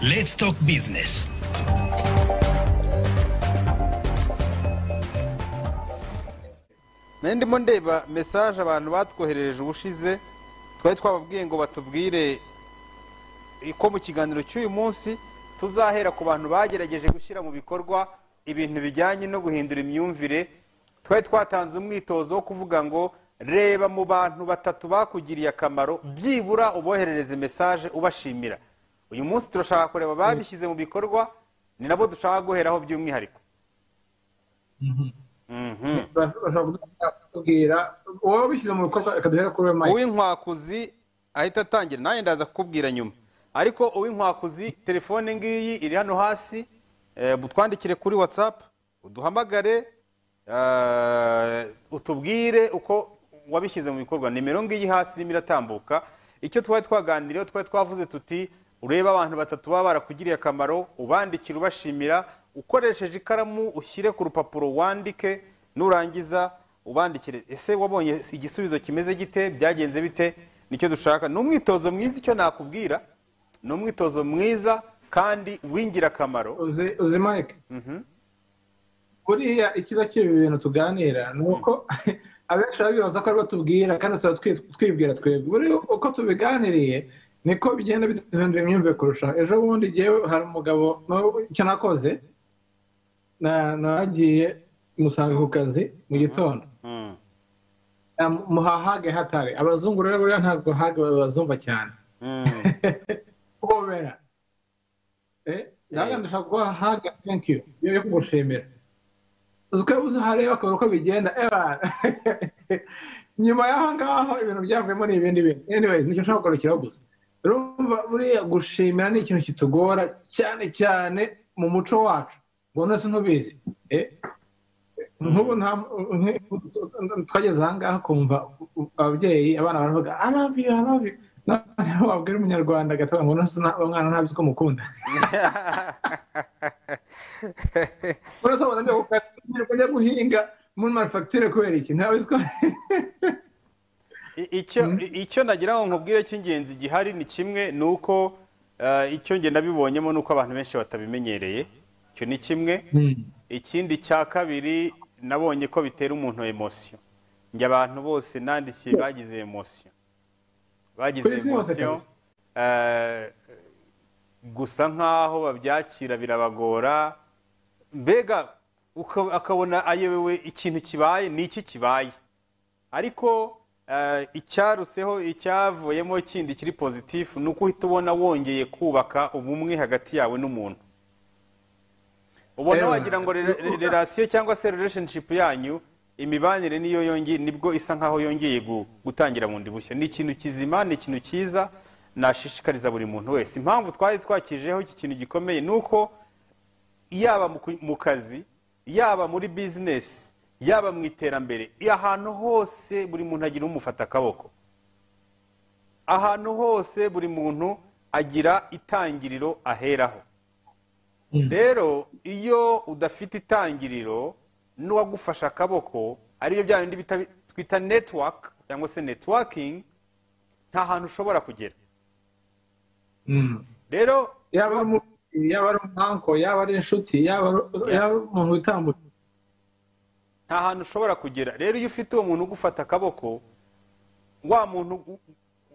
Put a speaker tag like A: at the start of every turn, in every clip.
A: Let's Talk Business.
B: Nari ndimo ndeba message abantu batwoherereje ubushize, twari twababwiye ngo batubwire ko mu kiganiro cy'uyu munsi tuzahera ku bantu bagerageje gushyira mu bikorwa ibintu bijyanye no guhindura imyumvire. Twari twatanze umwitozo wo kuvuga ngo reba mu bantu batatu bakugiriye akamaro, byibura uboherereze message ubashimira. Uyu munsi turashaka kureba babishyize mu bikorwa, ni nabo dushaka guheraho by'umwihariko.
C: Bashobora uwo bishyize mu bikorwa, reka duhere kuri Mike.
B: Uw'inkwakuzi ahita atangira, nanjye ndaza kukubwira nyuma. Ariko uw'inkwakuzi, telefone ngiyi iri hano hasi, utwandikire kuri WhatsApp, uduhamagare, utubwire uko wabishyize mu bikorwa. Nimero ngiyi hasi irimo iratambuka. Icyo twari twaganiriyeho, twari twavuze tuti urebe abantu batatu baba barakugiriye akamaro, ubandikire ubashimira, ukoresheje ikaramu ushyire ku rupapuro wandike, nurangiza ubandikire. Ese wabonye igisubizo kimeze gite? Byagenze bite? Nicyo dushaka. Ni umwitozo mwiza, icyo nakubwira ni umwitozo mwiza kandi w'ingirakamaro.
C: Uzi Mike, buriya icyiza cy'ibi bintu tuganira ni uko abenshi baba bibaza ko aribwo tubwira, kandi tuba twibwira twebwe. Buriya uko tubiganiriye niko bigenda biduhindura imyumvire kurushaho. Ejo bundi jyewe hari umugabo, icyo nakoze, nagiye musanga ku kazi mu gitondo, muhahage hatari abazungu. Rero buriya ntabwo hage bazumva cyane kubera ndaga ndashaka kuguha hug, thank you, yo kugushimira. Uzi ko uzi hareba akabona uko bigenda. Eba nyuma y'aho ngaho ibintu byavuyemo ni ibindi bintu. Anyways, nicyo nshaka kugarukiraho gusa. Urumva buriya gushimira ni ikintu kitugora cyane cyane mu muco wacu, ngo none se ntubizi? Nk'ubu twageze aha ngaha kumva ababyeyi, abana baravuga "I love you, I love you", noneho wabwira umunyarwanda agataha ngo none se umwana ntabizi ko mukunda? None se abona njya guhinga muri manufacture kubera iki? Ntabizi ko
B: Icyo nagira ngo nkubwire cy'ingenzi gihari ni kimwe, ni uko icyo njye nabibonyemo ni uko abantu benshi batabimenyereye. Icyo ni kimwe. Ikindi cya kabiri, nabonye ko bitera umuntu émotion. Njye abantu bose nandikiye bagize émotion, bagize
C: Ku isi hose
B: émotion.
C: Kabisa.
B: Gusa nkaho babyakira birabagora, mbega akabona ayobewe ikintu kibaye, ni iki kibaye. Ariko icyaruseho, icyavuyemo kindi kiri positif, ni uko uhita ubona wongeye kubaka ubumwe hagati yawe n'umuntu. Ubona wagira ngo relation cyangwa se relationship yanyu, imibanire niyo yongeye, nibwo isa nkaho yongeye gutangira bundi bushya. Ni ikintu kizima, ni ikintu cyiza nashishikariza buri muntu wese. Impamvu twari twakijeho iki kintu gikomeye ni uko yaba mu kazi, yaba muri business, yaba mu iterambere, ahantu hose buri muntu agira umufata akaboko. Ahantu hose buri muntu agira itangiriro aheraho. Rero iyo udafite itangiriro n'uwagufasha akaboko, aribyo bya bindi twita network cyangwa se networking, nta hantu ushobora kugera. Rero
C: Yaba ari umubyeyi, yaba ari umu uncle, yaba ari inshuti, yaba ari umuntu witambutse.
B: Nta hantu ushobora kugera. Rero iyo ufite uwo muntu ugufata akaboko, wa muntu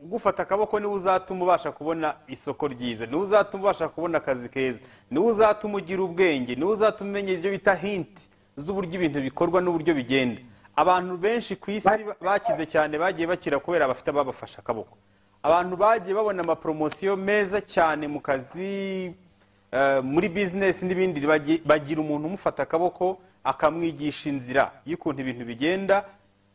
B: ugufata akaboko niwe uzatuma ubasha kubona isoko ryiza, niwe uzatuma ubasha kubona akazi keza, niwe uzatuma ugira ubwenge, niwe uzatuma umenya ibyo bita hint z'uburyo ibintu bikorwa n'uburyo bigenda. Abantu benshi ku isi bakize cyane bagiye bakira kubera bafite ababafashe akaboko. Abantu bagiye babona ama promotion meza cyane mu kazi, muri business n'ibindi, bagira umuntu umufata akaboko akamwigisha inzira y'ukuntu ibintu bigenda.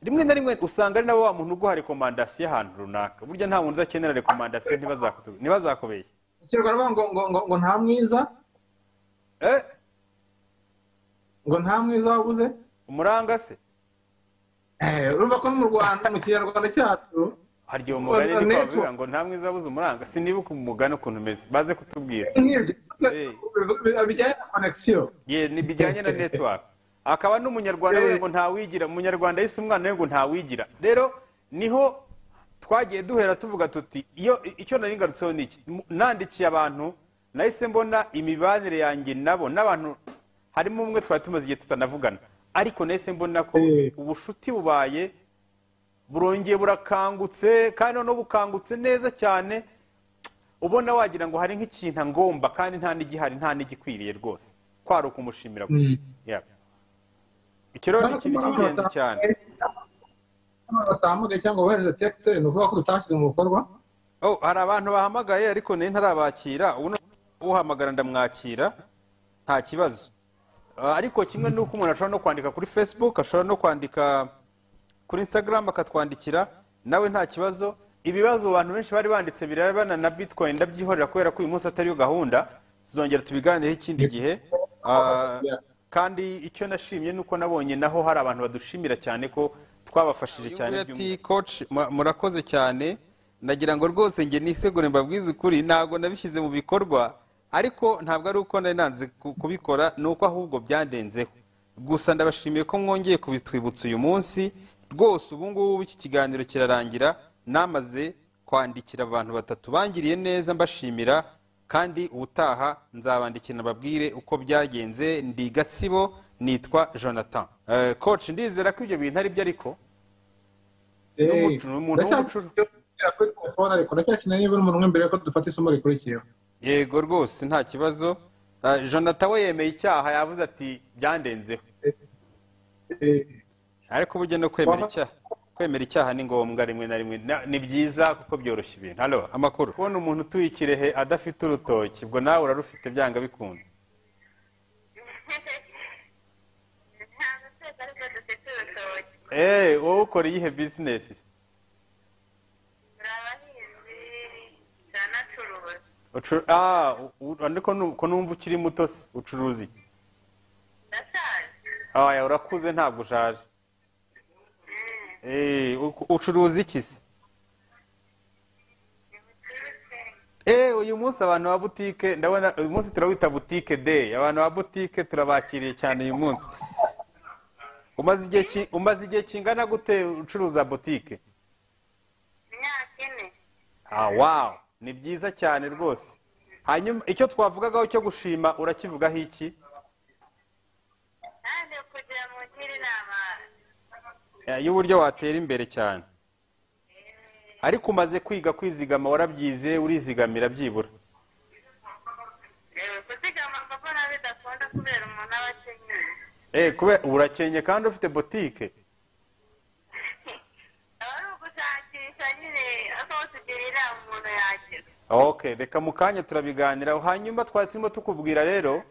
B: Rimwe na rimwe usanga ari nawe wa muntu uguha recommandation y'ahantu runaka. Burya nta muntu udakenera recommandation, ntibazakubeshye.
C: Ikinyarwanda baravuga ngo nta mwiza ngo nta mwiza wabuze
B: umuranga se.
C: Urumva ko no mu Rwanda, mu Kinyarwanda cyacu
B: Harya uwo mugani niko
C: network.
B: bavuga ngo nta mwiza wabuze umuranga? Sinibuka umugani ukuntu umeze, baze kutubwira.
C: Nk'ibyo bijyanye na connection.
B: Ye, ni bijyanye na network. Akaba n'umunyarwanda we ngo ntawigira, umunyarwanda yise umwana we ngo ntawigira. Rero niho twagiye duhera tuvuga tuti iyo icyo nari ngarutseho ni iki. Nandikiye abantu Nahise mbona imibanire yanjye nabo n'abantu, harimo umwe twari tumaze igihe tutanavugana, ariko nahise mbona ko ubushuti bubaye burongeye burakangutse, kandi noneho bukangutse neza cyane, ubona wagira ngo hari nk'ikintu ngomba kandi nta n'igihari, nta n'igikwiriye rwose, kwari ukumushimira gusa. Icyo rero ni ikintu cy'ingenzi cyane.
C: Batahamagaye cyangwa bohereze texte, ni ukuvuga ko tutashyize mu bikorwa.
B: Hari abantu bahamagaye ariko nari ntarabakira, ubu uhamagara ndamwakira nta kibazo. Ariko kimwe n'uko umuntu ashobora no kwandika kuri Facebook, ashobora no kwandika kuri Instagram akatwandikira nawe nta kibazo. Ibibazo abantu benshi bari banditse birabana na Bitcoin ndabyihorera kubera ko uyu munsi atari yo gahunda, tuzongera tubiganireho ikindi gihe. Kandi icyo nashimye nuko nabonye naho hari abantu badushimira cyane ko twabafashije cyane. Ati coach murakoze cyane, ndagira ngo rwose nge nisegure mbabwize ukuri, ntabwo nabishyize mu bikorwa, ariko ntabwo ari uko nari nanze kubikora, nuko ahubwo byandenzeho. Gusa ndabashimiye ko mwongeye kubitwibutsa uyu munsi rwose. Ubu ngubu iki kiganiro kirarangira namaze kwandikira abantu batatu bangiriye neza mbashimira, kandi ubutaha nzabandikira nababwire uko byagenze. Ndi Gatsibo, nitwa Jonathan. Coach, ndizera ko ibyo bintu ari byo, ariko yego rwose nta kibazo. Jonathan we yemeye icyaha, yavuze ati byandenzeho, ariko burya no kwemera icyaha ni ngombwa rimwe na rimwe, ni byiza kuko byoroshya ibintu. Halo, amakuru. Kubona umuntu utuye Ikirehe adafite urutoki, ubwo nawe urarufite byanga bikunda. Wowe ukora iyihe business? Ariko numva ukiri muto se, ucuruza iki? Urakuze ntabwo ushaje. Ucuruza iki se? Uyu munsi abantu ba butike, ndabona uyu munsi turawita butike day, abantu ba butike turabakiriye cyane uyu munsi. Umaze igihe kingana gute ucuruza butike?
A: Imyaka 4.
B: Wow, ni byiza cyane rwose. Hanyuma icyo twavugagaho cyo gushima urakivugaho iki?
A: Kugira mungire inama
B: y'uburyo watera imbere cyane. Ariko umaze kwiga kwizigama, warabyize, urizigamira byibura?
A: Kuzigama mbona bidakunda kubera umuntu aba akenyeye.
B: Kubera urakenye kandi ufite botike.
A: Ari ugushakisha nyine aho tugira inama umuntu yagira.
B: Okay, reka mu kanya turabiganira. Hanyuma twari turimo tukubwira rero,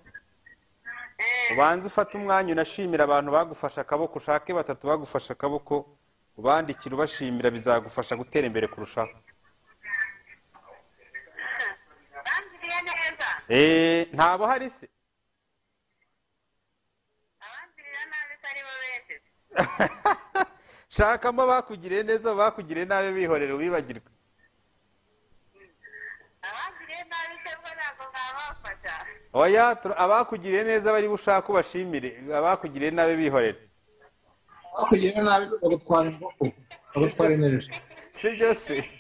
B: ubanze ufate umwanya unashimira abantu bagufasha akaboko, ushake batatu bagufasha akaboko ubandikira ubashimira, bizagufasha gutera imbere kurushaho. Ntabo hari se? Shakamo bakugiriye neza, bakugiriye nabi bihorera wibagirwe. Oya, abakugiriye neza bari bushaka ubashimire, abakugiriye nabi bihorera.
C: Abakugiriye nabi bagutwara ingufu, bagutwara energy.
B: Sibyo se?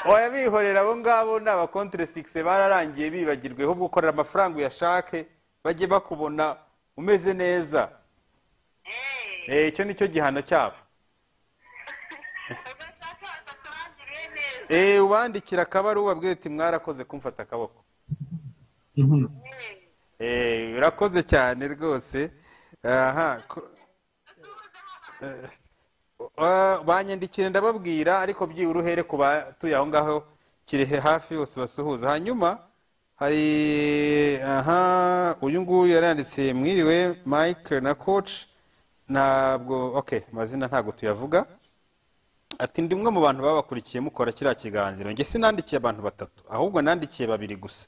B: Oya, bihorera abo ngabo ni aba contre 6 bararangiye bibagirwe, ahubwo ukorera amafaranga uyashake bajye bakubona umeze neza. Icyo nicyo gihano cyabo. Ubandikira akabaruwa ubabwire uti mwarakoze kumfata akaboko. Urakoze cyane rwose. Aha, banyandikire ndababwira, ariko byibura uhere ku batuye aho ngaho Kirehe hafi yose basuhuza. Hanyuma hari uyu nguyu yaranditse mwiriwe Mike na coach, ntabwo okay amazina ntabwo tuyavuga. Ati ndi umwe mu bantu babakurikiye mukora kiriya kiganiro, nge sinandikiye abantu batatu ahubwo nandikiye babiri gusa,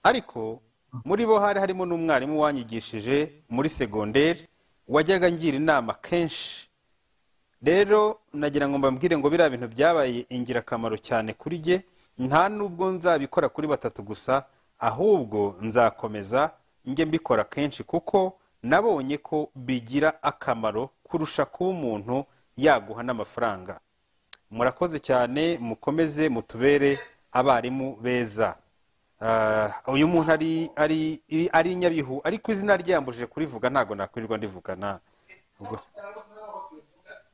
B: ariko muri bo hari harimo n'umwarimu wanyigishije muri segonderi wajyaga ngira inama kenshi. Rero nagira ngo mbabwire ngo biriya bintu byabaye ingirakamaro cyane kuri jye, nta nubwo nzabikora kuri batatu gusa, ahubwo nzakomeza njye mbikora kenshi kuko nabonye ko bigira akamaro kurusha kuba umuntu yaguha n'amafaranga. Murakoze cyane, mukomeze mutubere abarimu beza. Uyu muntu ari Nyabihu, ariko izina ryambujije kurivuga, ntago nakwirirwa ndivuga na ubwo.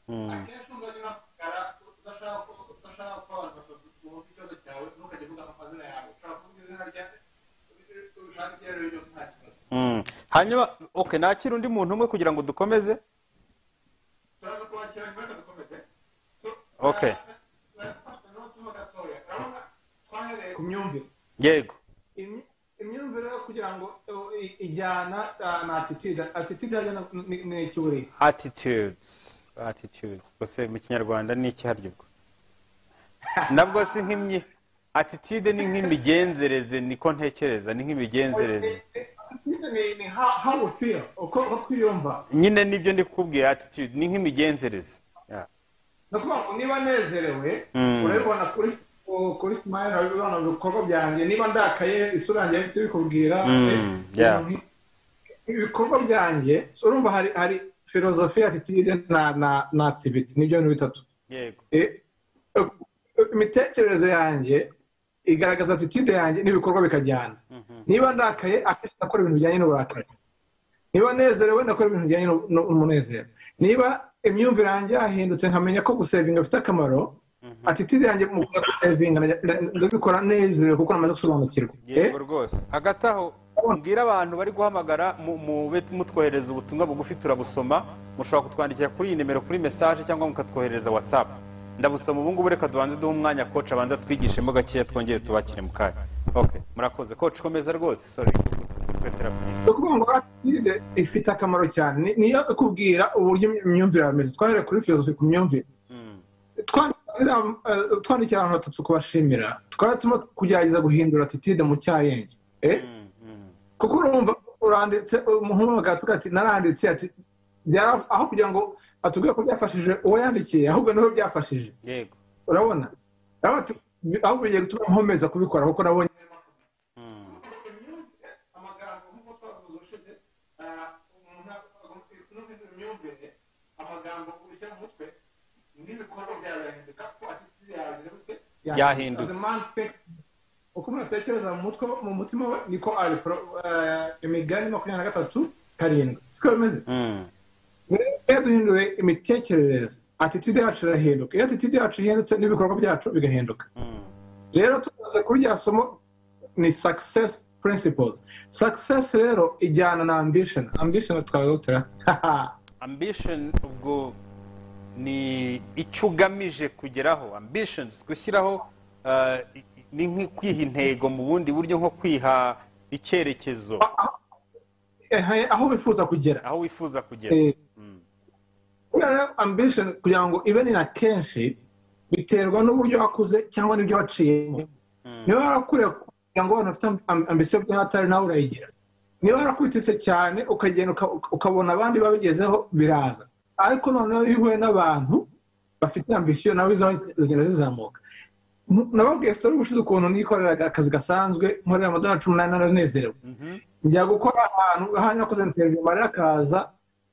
C: Akenshi uzajya unahamagara udashaka ko abantu bumva ikibazo cyawe, ntukajye uvuga amazina yawe. Ushobora kuvuga izina rya ushaka iryo ari ryo ryose, nta kibazo.
B: Hanyuma okay, nakira undi muntu umwe kugira ngo dukomeze.
C: Turaza kubakira nyuma, reka dukomeze. So,
B: Okay.
C: n'ubutumwa gatoya. Urabona twahereye ku myumvire.
B: Yego.
C: Imyumvire yo kugira ngo ijyana na attitude. Attitude hajya ni ikiburiye.
B: Attitudes bose mu Kinyarwanda ni iki harya? Ubwo nabwo si nk'imyi, attitude ni nk'imigenzereze, niko ntekereza, ni nk'imigenzereze.
C: Attitude ni how we feel, uko twiyumva.
B: Nyine nibyo ndi kukubwira, attitude ni nk'imigenzereze. Yeah.
C: Ni ukuvuga ngo niba nezerewe, urabibona kuri smile, urabibona mu bikorwa byanjye. Niba ndakaye, isura yanjye ihita ibikubwira. Ibikorwa byanjye. So urumva hari filozofi, attitude na activity, nibyo bintu bitatu. Imitekerereze yanjye igaragaza attitude yanjye n'ibikorwa bikajyana. Niba ndakaye, akenshi ndakora ibintu bijyanye n'uburakari. Niba nezerewe, ndakora ibintu bijyanye n'umunezero. Niba imyumvire yanjye yahindutse, nkamenya ko gusevinga bifite akamaro, attitude yanjye mu gusevinga ndabikora nezerewe kuko namaze gusobanukirwa.
B: Yego rwose. Hagati aho mbwira abantu bari guhamagara, mube mutwohereza ubutumwa bugufi, turabusoma. Mushobora kutwandikira kuri iyi nimero kuri message cyangwa mukatwohereza WhatsApp, ndabusoma. Ubu ngubu reka dubanze duhe umwanya coach, abanza twigishemo gakeya, twongere tubakire mu kanya. Okay, murakoze. Coach, komeza rwose, sorry kwiterapiye.
C: Ni ukuvuga ngo attitude ifite akamaro cyane. Niyo ikubwira uburyo imyumvire yawe imeze. Twahereye kuri filozofi, ku myumvire. Twandikira abantu batatu kubashimira, twari turimo kugerageza guhindura attitude mu cyayenge. Kuko urumva uranditse, umuntu tuvuga ati naranditse, ati aho kugira ngo atubwire ko byafashije uwo yandikiye, ahubwo niwe byafashije. Urabona, Aravuga ati, ahubwo bigiye gutuma nkomeza kubikora kuko nabonye amagambo nk'uko twavuze ubushize, umuntu agomba imyumvire, amagambo ushyira mu mutwe n'ibikorwa byawe birahinduka, ko attitude yawe igira gute?
B: Yahindutse.
C: As a man thinks, uko umuntu atekereza mu mutwe, mu mutima we, niko ari. Imigani 23:7, siko bimeze? Iyo duhinduye imitekerereze, attitude yacu irahinduka. Iyo attitude yacu ihindutse, n'ibikorwa byacu bigahinduka. Rero tumaze kuri rya somo ni success principles. Success rero ijyana na ambition. Ambition twagutera?
B: Ambition ubwo ni icyo ugamije kugeraho. Ambitions, gushyiraho, ni nko kwiha intego mu bundi buryo, nko kwiha icyerekezo.
C: Aho wifuza kugera.
B: Aho wifuza kugera.
C: Buriya rero ambition kugira ngo ibe ni na kenshi biterwa n'uburyo wakuze cyangwa n'ibyo waciyemo. Niba warakuriye kugira ngo abantu bafite ambition by'ahatari, nawe urayigira. Niba warakubitse cyane, ukagenda ukabona abandi babigezeho, biraza. Ariko noneho iyo uhuye n'abantu bafite ambition, nawe izawe zigenda zizamuka. Nababwiye story ubushize ukuntu nikoreraga akazi gasanzwe, nkorera amadolari 18, naranezerewe. Njya gukora ahantu hanyuma nakoze interview, marira akaza,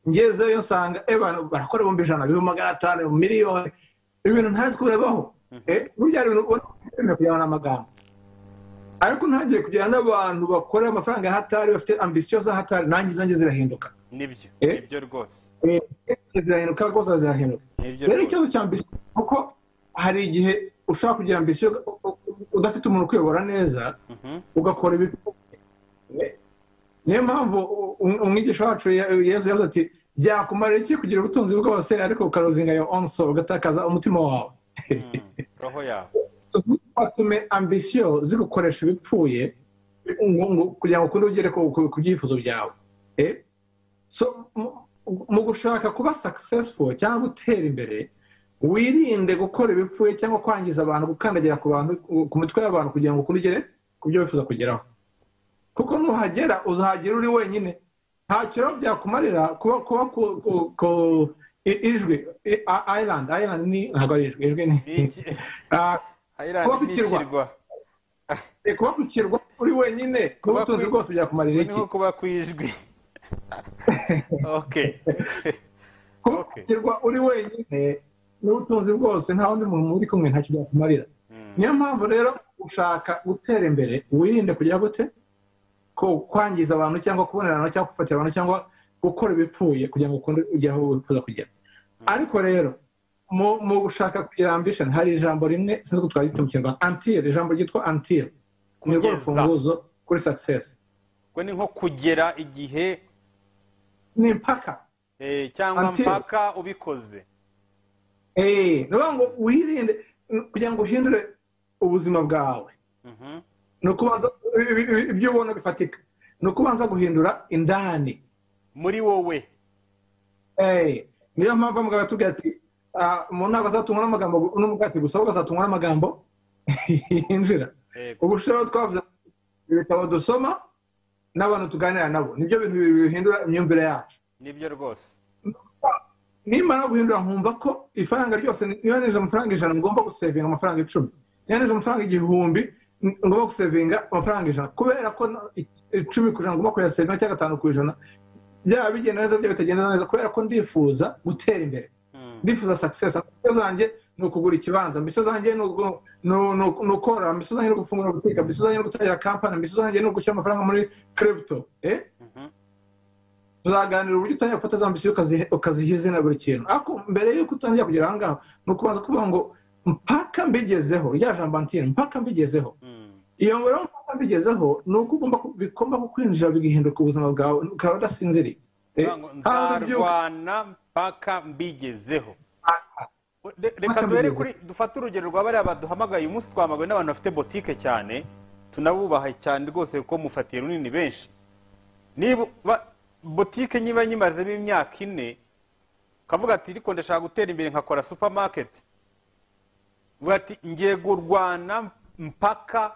C: ngezeyo nsanga abantu barakora 100,000, 500,000, miliyoni, ibintu ntazi ko birabaho. Burya hari ibintu ubona wemewe kugira ngo ni amagambo, ariko ntangiye kugira n'abantu bakorera amafaranga ya hatari, bafite ambition za hatari, nanjye izanjye zirahinduka.
B: Nibyo. Nibyo rwose.
C: Zirahinduka rwose, zirahinduka.
B: Nibyo
C: Rero
B: rwose.
C: ikibazo cya ambition, kuko hari igihe ushobora kugira ambition udafite umuntu ukuyobora neza, ugakora ibi. Niyo mpamvu umwigisha wacu Yesu yavuze ati byakumarira iki kugira ubutunzi bwose ariko ukaruzinga your own soul, ugatakaza umutima wawe?
B: Roho yawe.
C: So, ntugatume ambition zigukoresha ibipfuye kugira ngo ukunde ugere ku byifuzo byawe. So mu gushaka kuba successful cyangwa gutera imbere, wirinde gukora ibipfuye cyangwa kwangiza abantu, gukandagira ku bantu, ku mitwe y'abantu, kugira ngo ukunde ugere ku byo wifuza kugeraho, kuko nuhagera uzahagera uri wenyine. Ntacyo rero byakumarira kuba ku ijwi, island. Island ni, ntabwo ari ijwi, ijwi ni
B: Island
C: kuba ku
B: ni
C: kirwa.
B: Ikirwa.
C: Kuba ku kirwa uri wenyine
B: Kuba
C: n'ubutunzi bwose byakumarira
B: ni
C: iki?
B: nko kuba ku ijwi, okay.
C: Kuba ku kirwa uri wenyine n'ubutunzi bwose, nta wundi muntu muri kumwe, ntacyo byakumarira. Niyo mpamvu rero Ushaka gutera imbere, wirinde kujya gute ko kwangiza abantu cyangwa kubonerana cyangwa gufatira abantu cyangwa gukora ibipfuye kugira ngo ukunde ujye aho wifuza kugera. Ariko rero mu gushaka kugira ambition, hari ijambo rimwe sinzi ko twaryita mu Kinyarwanda, until, ijambo ryitwa until, ni rwo
B: Kugeza.
C: rufunguzo kuri success.
B: Ubwo ni nko kugera igihe.
C: Ni impaka.
B: Cyangwa
C: Until.
B: mpaka ubikoze.
C: Ni ukuvuga ngo wirinde kugira ngo uhindure ubuzima bwawe, ni ukubanza ibyo ubona bifatika, ni ukubanza guhindura indani
B: muri wowe.
C: Niyo mpamvu mugabo atubwira ati: "Umuntu ntabwo azatungwa n'amagambo n'umugati gusa, ahubwo azatungwa n'amagambo yinjira." Ubushize rero twavuze ibitabo dusoma n'abantu tuganira nabo, nibyo bintu bibiri bihindura imyumvire yacu.
B: Nibyo rwose.
C: Nimara guhindura nkumva ko ifaranga ryose, niba ninjije amafaranga 100, ngomba gusevinga amafaranga 10, niba ninjije amafaranga 1000, ngomba gusevinga amafaranga 100, kubera ko 10% ngomba kuyasevinga cyangwa 5%, byaba bigenda neza, byaba bitagenda neza, kubera ko ndifuza gutera imbere, ndifuza success. Ambition zanjye ni ukugura ikibanza, ambition zanjye ni ukorora, ambition zanjye ni ugufungura butike, ambition zanjye ni ugutangira kampani, ambition zanjye ni ugushyira amafaranga muri crypto. Tuzaganira uburyo utangira gufata za ambition ukaziha izina buri kintu. Ariko mbere y'uko utangira kugera aha ngaho, ni ukubanza kuvuga ngo mpaka mbigezeho, rya jambo until, mpaka mbigezeho. Iyo rero mpaka mbigezeho, ni uko ugomba bigomba kukwinjira, bigahinduka ubuzima bwawe, ukaba udasinziriye.
B: Kuvuga ngo
C: Kandi ubyuka-
B: nzarwana mpaka mbigezeho. Reka
C: Mpaka
B: duhere
C: mbigezeho.
B: kuri, dufate urugero rwa bariya baduhamagaye uyu munsi. Twamagawe n'abantu bafite botike cyane, tunabubaha cyane rwose kuko mufatiye runini benshi. Niba botike niba nyimazemo imyaka 4, ukavuga ati: "Ariko ndashaka gutera imbere nkakora supermarket," uvuga ati: "Ngiye kurwana mpaka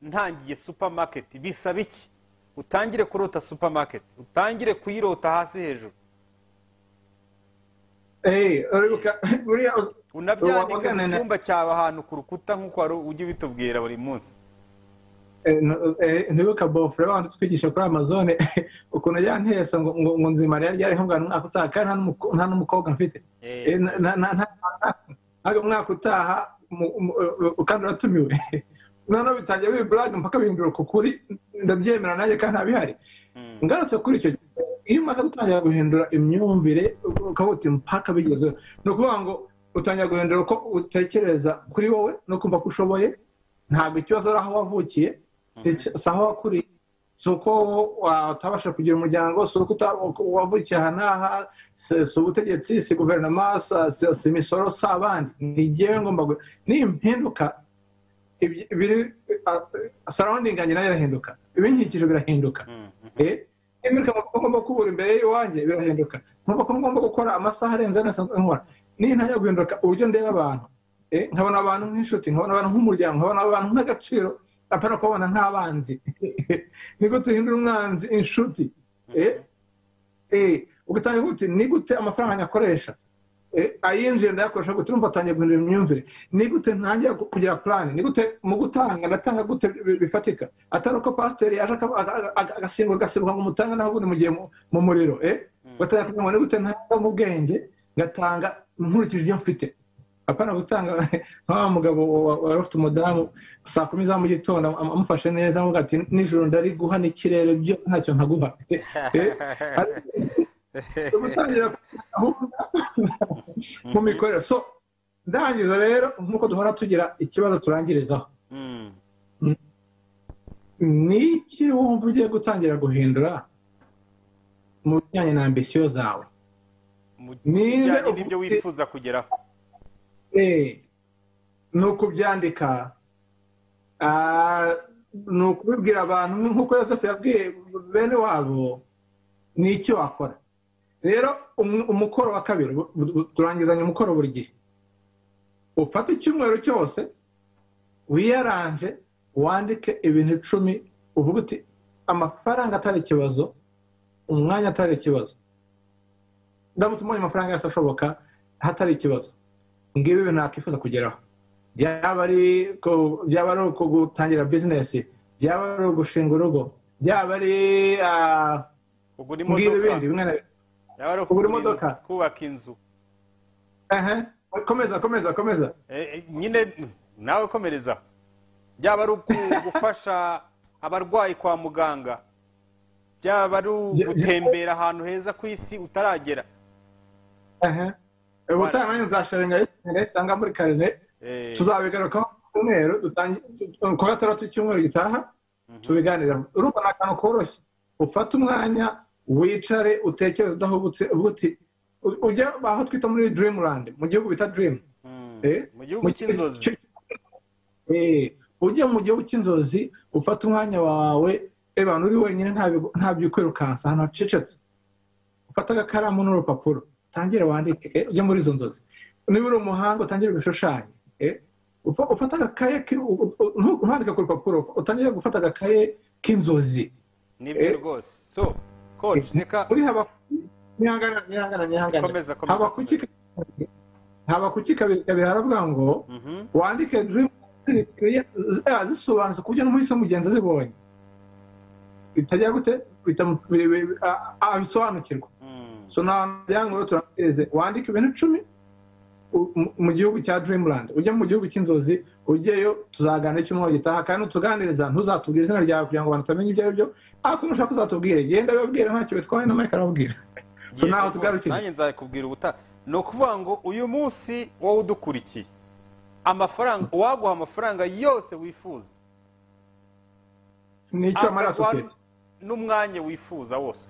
B: ntangiye supermarket." Bisaba iki? Utangire kurota supermarket, utangire kuyirota hasi hejuru.
C: Uribuka buriya
B: Unabyandike mu
C: waganira na-
B: cyumba cyawe, ahantu ku rukuta, nk'uko wari ujya ubitubwira buri munsi.
C: Ntibuka bofure wandi twigisha kuri Amazone, ukuntu yantesa ngo nzimara ryari, nkubwira umwaka utaha, kandi nta n'umukobwa mfite. Ntabwo umwaka utaha kandi uratumiwe. Noneho bitangira biba blague mpaka bihindura ku kuri, ndabyemera nanjye kandi ntabihari. Ngarutse kuri icyo, iyo umaze gutangira guhindura imyumvire, ukavuga uti mpaka bigezweho, ni ukuvuga ngo utangira guhindura uko utekereza kuri wowe no kumva ko ushoboye. Ntabwo ikibazo ari aho wavukiye, si aho wakuriye, si uko utabasha kugira umuryango, si uko wavukiye aha n'aha, si ubutegetsi, si guverinoma, si imisoro, si abandi, ni jyewe ngomba nimpinduka, ibiri surrounding yanjye nayo irahinduka, ibinkikije birahinduka. Nimpinduka nkumva ko ngomba kubura imbere y'iwanjye, birahinduka, nkumva ko ngomba gukora amasaha arenze ane nsanzwe nkora. Nintangira guhinduka uburyo ndeba abantu, nkabona abantu nk'inshuti, nkabona abantu nk'umuryango, nkabona abantu nk'agaciro, apana kubabona nk'abanzi. Ni gute uhindura umwanzi inshuti? Ugatangira uti: "Ni gute amafaranga nyakoresha? Ayinjiye ndayakoresha gute?" Urumva atangiye guhindura imyumvire. Ni gute ntangira kugira plan? Ni gute mu gutanga ndatanga gute bifatika, atari uko pasiteri yaje agasimbuka agasimbuka ngo umutange, naho ubundi mugiye mu muriro? Ugatangira kugira ngo ni gute ntanga mu bwenge, ngatanga nkurikije ibyo mfite, apana gutanga nka wa mugabo wari ufite umudamu, saa 10 za mu gitondo amufashe neza, amubwira ati: "Nijoro ndariguha n'ikirere byose, ntacyo ntaguha." Gutangira gahunda mu mikorere. So ndangiza rero, nk'uko duhora tugira ikibazo turangirizaho, ni iki wumva ugiye gutangira guhindura mu bijyanye na ambition zawe?
B: Mu
C: Ninde
B: bijyanye n'ibyo wifuza kugeraho.
C: Ni ukubyandika, ni ukubibwira abantu nk'uko Yosefu yabwiye bene wabo. Ni icyo wakora rero. Umukoro wa kabiri, turangizanya umukoro buri gihe: ufate icyumweru cyose, wiyaranje, wandike ibintu 10, uvuga uti: "Amafaranga atari ikibazo, umwanya atari ikibazo, ndamutse mbonye amafaranga yose ashoboka hatari ikibazo, ngibi ibintu nakwifuza kugeraho." Byaba ari gutangira business, byaba ari ugushinga urugo, byaba ari
B: kugura
C: ngibi
B: imodoka,
C: bindi bimwe na bimwe.
B: Yaba ari
C: Kugura
B: ukugura
C: imodoka.
B: inzu, kubaka inzu.
C: Ehe, komeza, komeza, komeza.
B: Nyine nawe komereza. Byaba ari gufasha abarwayi kwa muganga, byaba ari gutembera ahantu heza ku isi utaragera.
C: Ubutaha nanjye nzasharinga cyangwa muri karine, tuzabigarukaho ku cyumweru, ku gatandatu cy'umweru gitaha tubiganiraho. Urumva ni akantu koroshye, ufate umwanya wicare utekereze udahubutse, uvuga uti ujya aho twita muri dreamland, mu gihugu bita dream,
B: mu gihugu cy'inzozi.
C: Ujye mu gihugu cy'inzozi, ufate umwanya wawe, abantu uri wenyine, nta byikwirukansa, ahantu hacecetse, ufate agakaramu n'urupapuro utangire wandike, ujye muri izo nzozi. Niba uri umuhanga utangire gushushanya, ufate agakaye, ntwandike ku rupapuro, utangire gufata agakaye k'inzozi.
B: Nibyo rwose. So coach, reka
C: nyihangana nyihangana. Haba kuki kabiri kabiri haravuga ngo wandike dream zisobanutse ku buryo n'umuhisi mugenzi azibonye bitajya gute abisobanukirwa. So nta ngo turangirize, wandike ibintu 10 mu gihugu cya dreamland, ujye mu gihugu cy'inzozi, ujyeyo tuzaganira icyumweru gitaha. Kandi utuganiriza ntuzatubwire izina ryawe kugira ngo abantu batamenye ibyo ari byo, ariko nushaka uzatubwire, genda bibabwire ntacyo bitwaye, na Mike arababwira. So naho tugarukire,
B: nanjye nzakubwira ubutaha. Ni ukuvuga ngo uyu munsi wowe udukurikiye, amafaranga uwaguha amafaranga yose wifuza,
C: nicyo amara sosiyete
B: n'umwanya wifuza wose,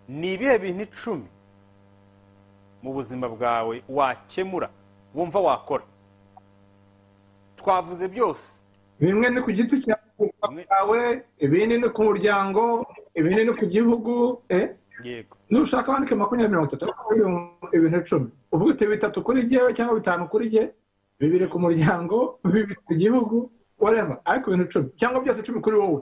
B: ni ibihe bintu 10 mu buzima bwawe wakemura wumva wakora? Twavuze byose,
C: bimwe ni ku giti cyawe, ibindi ni ku muryango, ibindi ni ku gihugu.
B: Yego,
C: nushaka wandike 20 30, ibintu 10, uvuga uti 3 kuri jyewe cyangwa 5 kuri jye, 2 ku muryango, 2 ku gihugu, whatever, ariko ibintu 10 cyangwa byose 10 kuri wowe.